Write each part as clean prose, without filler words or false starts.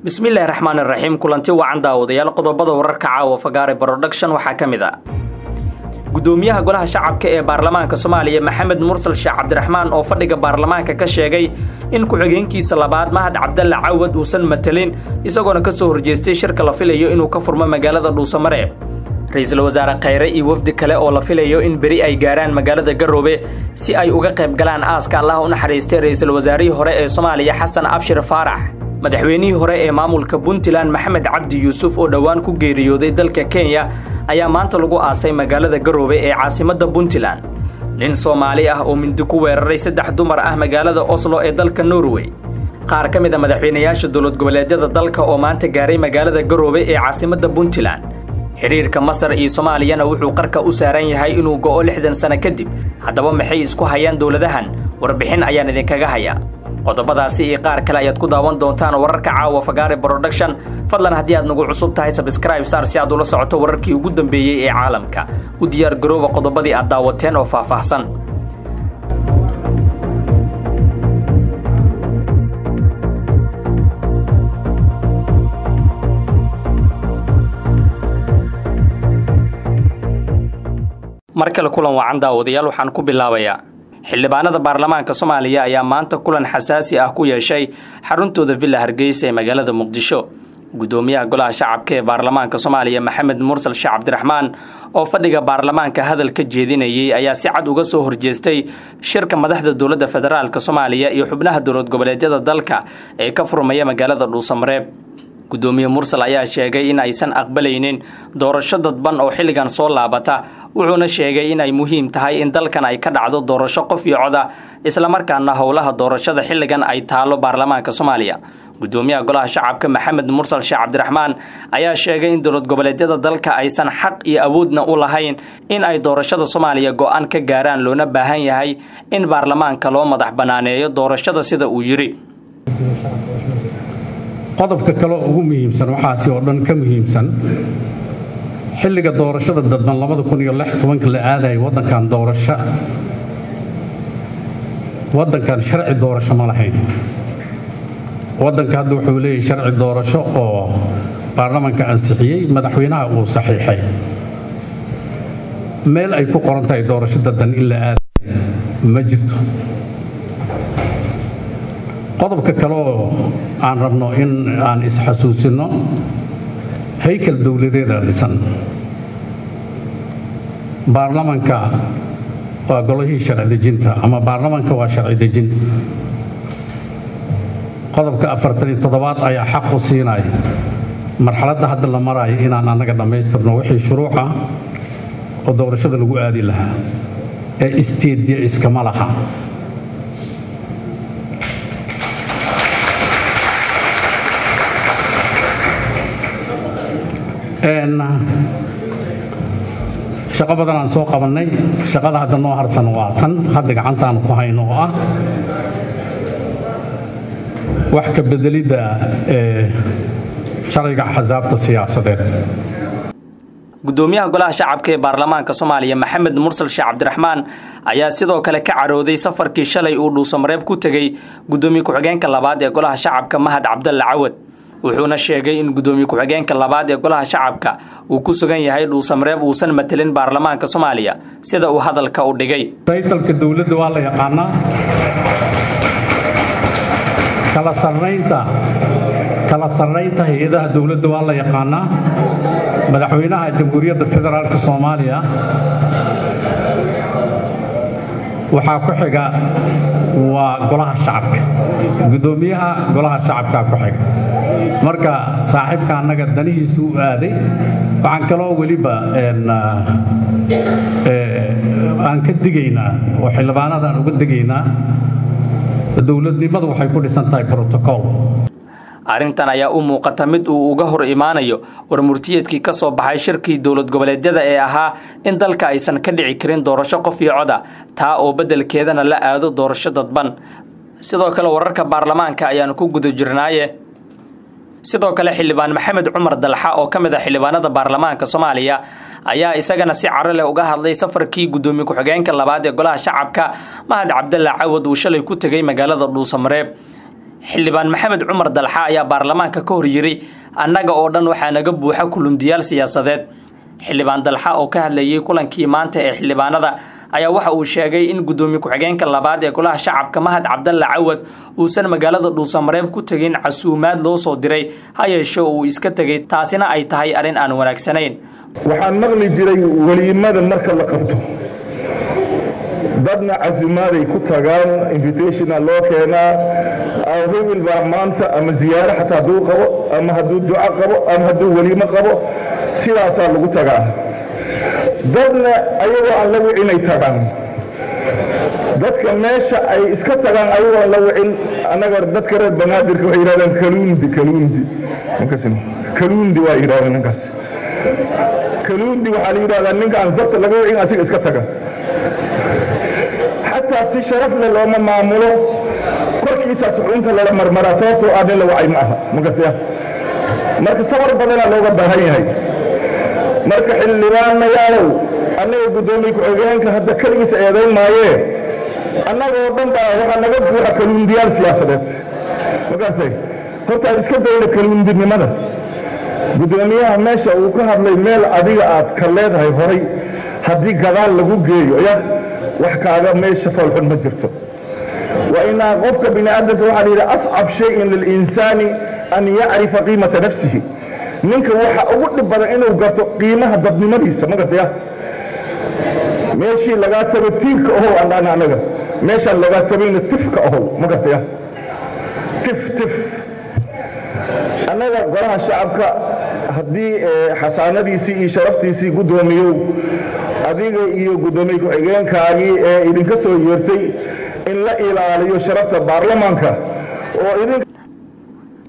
Bismillaahi raxmaani raxiim. Kulanti wacan daawadayaal, qodobada wararka caawa Fagaare Production waxaa ka mid ah: Gudoomiyaha Golaha Shacabka ee Baarlamaanka Soomaaliya Maxamed Mursal Sheekh Cabdiraxmaan oo fadhiga baarlamaanka ka sheegay in ku-xigeenkiisa labaad Mahad Cabdalle Cawad uusan matelin, isagoona ka soo horjeestay shirka la filayo inuu ka furmo magaalada Dhuusamareeb. Ra'iisul Wasaare Khayre iyo wafdi kale oo la filayo in beri ay gaaraan magaalada Garoobe si ay uga qayb galaan aaska Allah u naxariistay ra'iisul wasaarihii hore ee Soomaaliya Xasan Abshir Faarax. Madaxweynihii hore ee maamulka Puntland Maxamed Cabdi Yuusuf oo dhowaan ku geeriyooday dalka Kenya ayaa maanta lagu aasay magaalada Garoobe ee caasimadda Puntland. Nin Soomaali ah oo mindi ku weeraray 3 dumar ah magaalada Oslo ee dalka Norway. Qaar ka mid ah madaxweynayaasha dowlad goboleedyada dalka oo maanta gaaray magaalada Garoobe ee caasimadda Puntland. Xiriirka Masar iyo Soomaaliyana wuxuu qarka u saaran yahay inuu go'o 60 sano kadib. Haddaba maxay isku hayaan dowladahan? Warbixin ayaan idinkaga hayaa. Qodobadaasi iyo qaar kale ayaad ku daawan doontaan wararka caawa Fagaare Production. Fadlan haddii aad nagu cusub tahay, subscribe saar si aad ula socoto wararkii ugu dambeeyey ee caalamka. U diyaar garooba qodobadii aad daawateen oo faahfaahsan. Mar kale kulan wacan daawadayaal, waxaan ku bilaabayaa xildhibaanada baarlamaanka Soomaaliya ayaa maanta kulan xasaasi ah ku yeeshay xaruntooda Villa Hargeysa ee magaalada Muqdisho. Gudoomiyaha Golaha Shacabka ee Baarlamaanka Soomaaliya Maxamed Mursal Sheekh Cabdiraxmaan oo fadhiga baarlamaanka hadal ka jeedinayay ayaa si cad uga soo horjeestay shirka madaxda dowladda federaalka Soomaaliya iyo xubnaha dowlad goboleedyada dalka ee ka furmaya magaalada Dhuusamareeb. Gudoomiye Mursal ayaa sheegay in aysan aqbalaynin doorasho dadban oo xilligan soo laabata, wuxuuna sheegay in ay muhiim tahay in dalkan ay ka dhacdo doorasho qof iyo cod ah, isla markaana howlaha doorashada xilligan ay taalo baarlamaanka Soomaaliya. Gudoomiyaha Golaha Shacabka Maxamed Mursal Sheekh Cabdiraxmaan ayaa sheegay in dowlad goboleedyada dalka aysan xaq iyo awoodna u lahayn in ay doorashada Soomaaliya go'aan ka gaaraan, loona baahan yahay in baarlamaanka loo madax banaaneeyo doorashada sida uu yiri. Qodobka kale ugu muhiimsan, waxaasi oo dhan ka muhiimsan, xilliga doorashada dadban 2016 la aadayay, waddankan doorasho, waddankan sharci doorasho ma lahayn. Waddanka hadda wuxuu leeyahay sharci doorasho oo baarlamaanka ansixiyey, madaxweynaha uu saxiixay. Meel ay ku qoran tahay doorasho dadban in la aadayo ma jirto. Qodobka kale oo aan rabno in aan isxasuusinno, haykal dowladeeda dhisan. Baarlamanka waa golihii sharci dejinta ama baarlamanka waa sharci dejin. Qodobka 47aad ayaa xaq u siinaya marxaladda hadda la maraayo inaan annaga dhammaystirno wixii shuruuc ah oo doorashada lagu aadi lahaa ee isteedya iskama laha. Shaqo badan aan soo qabannay, shaqada hadda noo harsan waa tan hadda gacantaanu ku hayno oo ah wax ka bedelidda ee sharciga axsaabta siyaasadeed. Gudoomiyaha Golaha Shacabka ee Baarlamaanka Soomaaliya Maxamed Mursal Sheekh Cabdiraxmaan ayaa sidoo kale ka carooday safarkii shalay uu Dhuusamareeb ku tegey gudoomiye ku-xigeenka labaad ee Golaha Shacabka Mahad Cabdalle Cawad, wuxuuna sheegay in gudoomiye ku-xigeenka labaad ee Golaha Shacabka uu ku sugan yahay Dhuusamareeb uusan matelin baarlamaanka Soomaaliya sida uu hadalka u dhigay. Taytalka dowladda waa la yaqaanaa, kala sarraynta hay-adaha dowladda waa la yaqaanaa. Madaxweynaha Jamhuuriyadda Federaalka Soomaaliya waxaa ku xiga waa Golaha Shacabka, gudoomiyaha Golaha Shacabkaa ku xiga. Marka saaxiibka annaga danihiisu u aaday. Waxaan kaloo weliba aan ka digaynaa oo xildhibaanada aan uga digaynaa, dowladnimadu waxay ku dhisan tahay protocol. Arrintan ayaa u muuqata mid uu uga hor imaanayo war murtiyeedkii ka soo baxay shirkii dowlad goboleedyada ee ahaa in dalka aysan ka dhici karin doorasho qof iyo cod ah, taa oo beddelkeedana la aado doorasho dadban. Sidoo kale wararka baarlamaanka ayaanu ku guda jirnaaye, sidoo kale xildhibaan Maxamed Cumar Dalxa oo ka mid ah xildhibaanada baarlamaanka Soomaaliya ayaa isagana si caro leh uga hadlay safarkii gudoomiye ku-xigeenka labaad ee Golaha Shacabka Mahad Cabdalle Cawad uu shalay ku tegey magaalada Dhuusamareeb. Xildhibaan Maxamed Cumar Dalxa ayaa baarlamaanka ka hor yiri annaga oo dhan waxaa naga buuxa kulundiyaal siyaasadeed. Xildhibaan Dalxa oo ka hadlayay kulankii maanta ee xildhibaanada ayaa waxa uu sheegay in gudoomiye ku-xigeenka labaad ee golaha shacabka Mahad Cabdalle Cawad uusan magaalada Dhuusamareeb ku tagin casuumaad loo soo diray, ha yeeshee uu iska tegay, taasina ay tahay arrin aan wanaagsanayn. Waxaan maqli jiray weliimada marka la qabto dadna casuumaaday ku tagaan, invitationa loo keenaa, hebel baa maanta ama ziyaaro xataa hadduu qabo ama hadduu duco qabo ama hadduu weliimo qabo, sidaasaa lagu tagaa. Dadna ayagoo aan la wicinay tagaan. Dadka meesha ay iska tagaan ayagoo aan la wicin, annaga dadka reer Banaadirka waxay yidhahdaan kaluundi, kaluundi, kaluundi waa yidhahdaan ninkaas. Kaluundi waxaa la yidhahdaa ninka aan sabta laga wicin asiga iska taga, xataa si sharaf leh looma maamulo, korkiisaa suxuunta lala marmaraa, sababtoo ah nin la wacay ma aha, ma gartaya. Marka sabar badanaa looga baahan yahay. Marka xildhibaanayaalow, annaga guddoomiye ku-xigeenka hadda keligiis eedayn maayee, annagoo dhan baa waxaa naga buuxa kaluundiyaal siyaasadeed, ma gartay. Horta iska dayna kaluundinimada. Guddoomiyaha meesha uu ka hadlay meel adiga aad ka leedahay horay haddii gadaal lagu geeyo, ya wax kaaga meesha foolxun ma jirto. Waa inaa qofka bini aadamka waxaa la yidhi ascab shayin lilinsaani an yacrifa qiimata nafsihi. Ninka waxa ugu dhib badan inuu garto qiimaha dadnimadiisa, ma gartaya. Meeshii lagaa tago tiirka ahow, aan dhahna annaga meeshaan lagaa tabayna tifka ahow, ma gartaya, tif tif. Annaga golaha shacabka haddii xasaanadiisii iyo sharaftiisii guddoomiyow adiga iyo guddoomiye ku-xigeenkaagii ee idinka soo yeertay in la ilaaliyo sharafta baarlamaanka oo idin.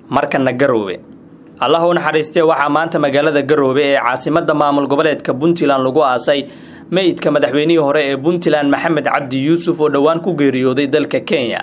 Markana Garoobe, Allah u naxariistee, waxaa maanta magaalada Garoobe ee caasimadda maamul goboleedka Puntland lagu aasay meydka madaxweynihii hore ee Puntland Maxamed Cabdi Yuusuf oo dhowaan ku geeriyooday dalka Kenya.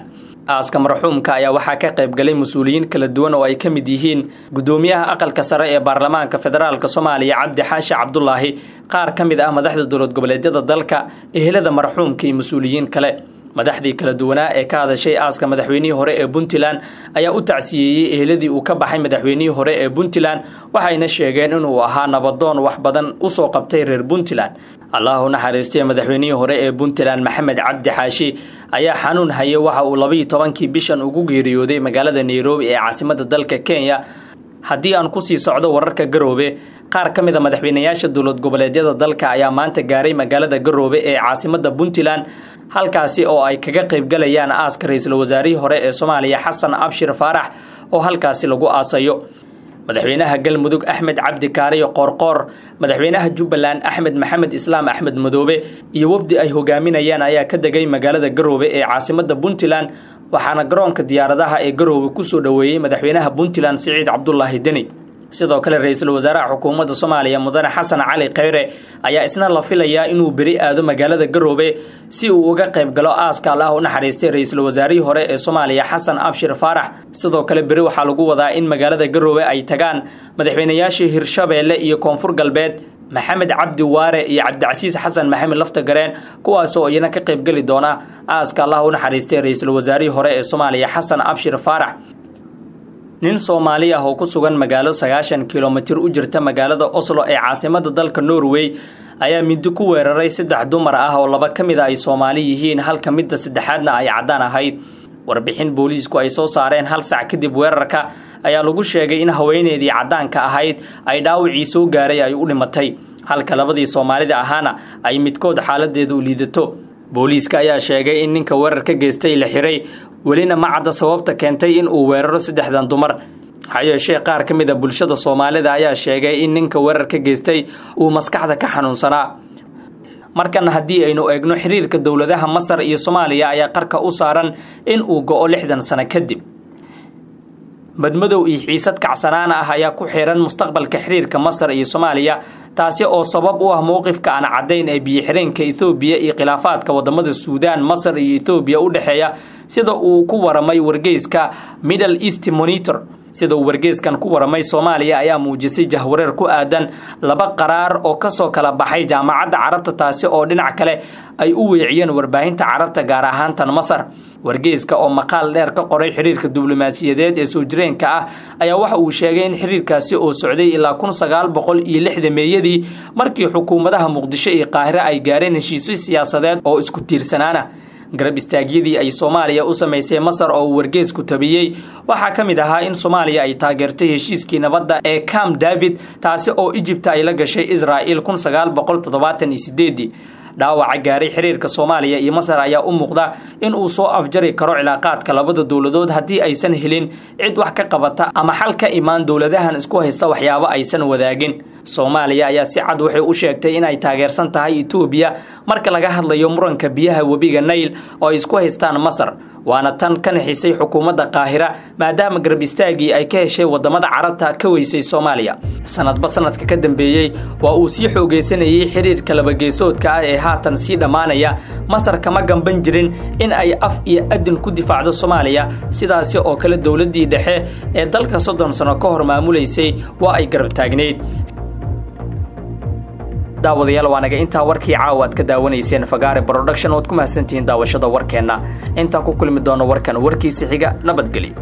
Aaska marxuumka ayaa waxaa ka qayb galay mas-uuliyiin kala duwan oo ay ka mid yihiin guddoomiyaha aqalka sare ee baarlamaanka federaalka Soomaaliya Cabdi Xaashi Cabdulaahi, qaar ka mid ah madaxda dowlad goboleedyada dalka, ehelada marxuumka iyo mas-uuliyiin kale. Madaxdii kala duwanaa ee ka hadashay aaska madaxweynihii hore ee Puntland ayaa u tacsiyeeyey eheladii uu ka baxay madaxweynihii hore ee Puntland, waxayna sheegeen inuu ahaa nabadoon wax badan usoo qabtay reer Puntland. Allah u naxariistay madaxweynihii hore ee Puntland Maxamed Cabdi Xaashi ayaa xanuun hayay, waxa uu 12-kii bishan ugu geeriyooday magaalada Nairobi ee caasimadda dalka Kenya. Haddii aan kusii socdo wararka Garoobe, qaar ka mid a madaxweynayaasha dowlad goboleedyada dalka ayaa maanta gaaray magaalada Garoobe ee caasimadda Puntland, halkaasi oo ay kaga qaybgalayaan aaska ra-iisul wasaarihii hore ee Soomaaliya Xasan Abshir Faarax oo halkaasi lagu aasayo. Madaxweynaha Galmudug Axmed Cabdi Kaariyo Qoorqoor, madaxweynaha Jubbaland Axmed Maxamed Islaam Axmed Madoobe iyo wafdi ay hogaaminayaan ayaa ka degay magaalada Garoobe ee caasimadda Puntland, waxaana garoonka diyaaradaha ee Garoobe kusoo dhoweeyey madaxweynaha Puntland Siciid Cabdulaahi Deni. Sidoo kale ra-iisul wasaaraha xukuumadda Soomaaliya Mudane Xasan Cali Kheyre ayaa isna la filayaa inuu beri aado magaalada Garoobe si uu uga qayb galo aaska Allah u naxariistay ra-iisul wasaarihii hore ee Soomaaliya Xasan Abshir Faarax. Sidoo kale beri waxaa lagu wadaa in magaalada Garoobe ay tagaan madaxweynayaashii Hirshabeelle iyo Koonfur Galbeed Maxamed Cabdi Waare iyo Cabdicasiis Xasan Maxamed Laftagareen, kuwaasoo iyana ka qaybgeli doona aaska Allah u naxariistay ra-iisul wasaarihii hore ee Soomaaliya Xasan Abshir Faarax. Nin Soomaali ah oo ku sugan magaalo 90 kilomitir u jirta magaalada Oslo ee caasimadda dalka Norway ayaa mindi ku weeraray 3 dumar ah oo 2 ka mid a ay Soomaali yihiin, halka midda saddexaadna ay caddaan ahayd. Warbixin booliisku ay soo saareen hal sac kadib weerarka ayaa lagu sheegay in haweeneydii caddaanka ahayd ay dhaawacii soo gaaray ay u dhimatay, halka labadii Soomaalida ahaana ay midkood xaaladeedu liidato. Booliiska ayaa sheegay in ninka weerarka geystay la xiray, welina ma cadda sababta keentay in uu weeraro 3dan dumar. Ha yeeshee qaar ka mid a bulshada Soomaalida ayaa sheegay in ninka weerarka geystay uu maskaxda ka xanuunsanaa. Markan haddii aynu eegno xiriirka dowladaha Masar iyo Soomaaliya ayaa qarka u saaran in uu go'o 60 sano kadib. Badmadow iyo xiisad kacsanaan ah ayaa ku xiran mustaqbalka xiriirka Masar iyo Soomaaliya, taasi oo sabab u ah mowqifka aan caddayn ee biyo-xireenka Itoobiya iyo khilaafaadka wadamada Suudaan, Masar iyo Itoobiya u dhexeeya, sida uu ku waramay wargeyska Middle East Monitor. Sida uu wargeyskan ku waramay, Soomaaliya ayaa muujisay jahwareer ku aadan laba qaraar oo kasoo kala baxay Jaamacadda Carabta, taasi oo dhinac kale ay u weeciyeen warbaahinta Carabta, gaar ahaan tan Masar. Wargeyska oo maqaal dheer ka qoray xiriirka diblomaasiyadeed ee soo jireenka ah ayaa waxa uu sheegay in xiriirkaasi oo socday ilaa 1960 meeyadii, markii xukuumadaha Muqdisho iyo Qaahire ay gaareen heshiisyo siyaasadeed oo isku tiirsanaana. Garab istaagyadii ay Soomaaliya u samaysay Masar oo uu wargeysku tabiyey waxaa ka mid ahaa in Soomaaliya ay taageertay heshiiskii nabadda ee Camp David, taasi oo Ijibta ay la gashay Israa'il 1978. Dhaawaca gaaray xiriirka Soomaaliya iyo Masar ayaa u muuqda in uu soo afjari karo cilaaqaadka labada dowladood haddii aysan helin cid wax ka qabata ama xal ka imaan dowladahan isku haysta waxyaabo aysan wadaagin. Soomaaliya ayaa si cad waxay u sheegtay inay taageersan tahay Itoobiya marka laga hadlayo muranka biyaha webiga Nayl oo ay isku haystaan Masar, waana tan ka nixisay xukuumadda Qaahira, maadaama garab istaagii ay ka heshay wadamada Carabta ka weysay Soomaaliya. Sanadba sanadka ka dambeeyey waa uu sii xoogaysanayey xiriirka labageesoodka ah ee haatan sii dhammaanaya. Masar kama gamban jirin in ay af iyo adin ku difaacdo Soomaaliya, sidaasi oo kale dowladdii dhexe ee dalka 30 sano ka hor maamulaysay waa ay garab taagnayd. Daawadayaal, waa naga intaa warkii caawa aad ka daawanayseen Fagaare Production. Waad ku mahadsantihiin daawashada warkeenna. Intaan ku kulmi doono warkan warkiisa xiga, nabadgelyo.